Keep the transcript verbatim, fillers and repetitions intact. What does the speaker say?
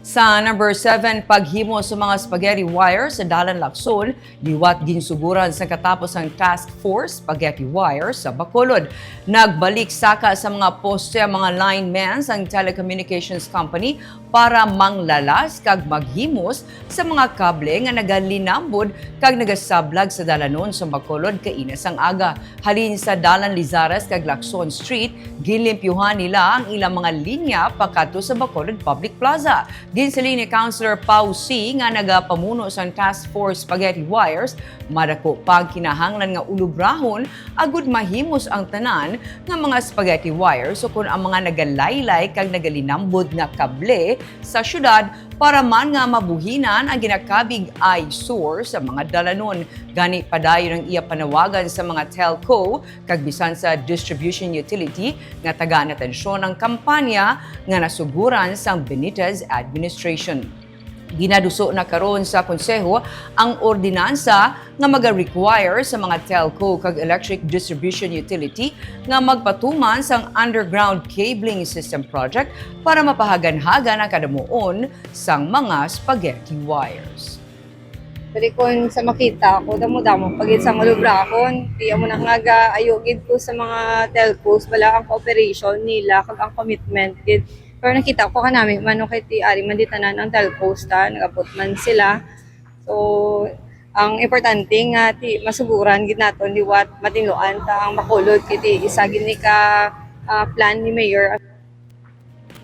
Sa number seven, paghimo sa mga spaghetti wire sa Dalan Lacson, liwat ginsuguran sa katapos ang Task Force Spaghetti Wire sa Bacolod. Nagbalik saka sa mga poste ang mga linemen sang telecommunications company para manglalas kag maghimos sa mga kable nga nagalinambod kag nagasablag sa dalanon sa Bacolod kaina sang aga. Halin sa Dalan Lizares kag Lacson Street, ginlimpyuhan nila ang ilang mga linya pakadto sa Bacolod Public Plaza. Ginsiling ni Councilor Pau C nga nagapamuno sang Task Force Spaghetti Wires, madako pa ang kinahanglan nga ulubrahon agud mahimos ang tanan nga mga spaghetti wires ukon ang mga nagalaylay kag nagalinambod nga kable sa syudad para man nga mabuhinan ang ginakabig eyesore sa mga dalanon. Gani, padayon ang iya panawagan sa mga telco kag bisan sa distribution utility nga tagaan atensyon ang kampanya nga nasuguran sang Benitez administration. Ginaduso na karon sa Konseho ang ordinansa nga maga-require sa mga telco kag electric distribution utility nga magpatuman sang underground cabling system project para mapahaganhagan ang kadamuon sang mga spaghetti wires. Pero kung sa makita ko, damo-damo pa gid sang ulubrahon. Di amo na nga gaayo gid ko sa mga telcos, bala ang cooperation nila kag ang commitment gid. Pero nakita ko kanami man, no, kay ti ari man di tanan ang telcos ta, nag-abot man sila. So, ang importante nga ti masuguran gid naton liwat matinluan ta ang Bacolod kay ti isa gid ni ka ah, plan ni Mayor.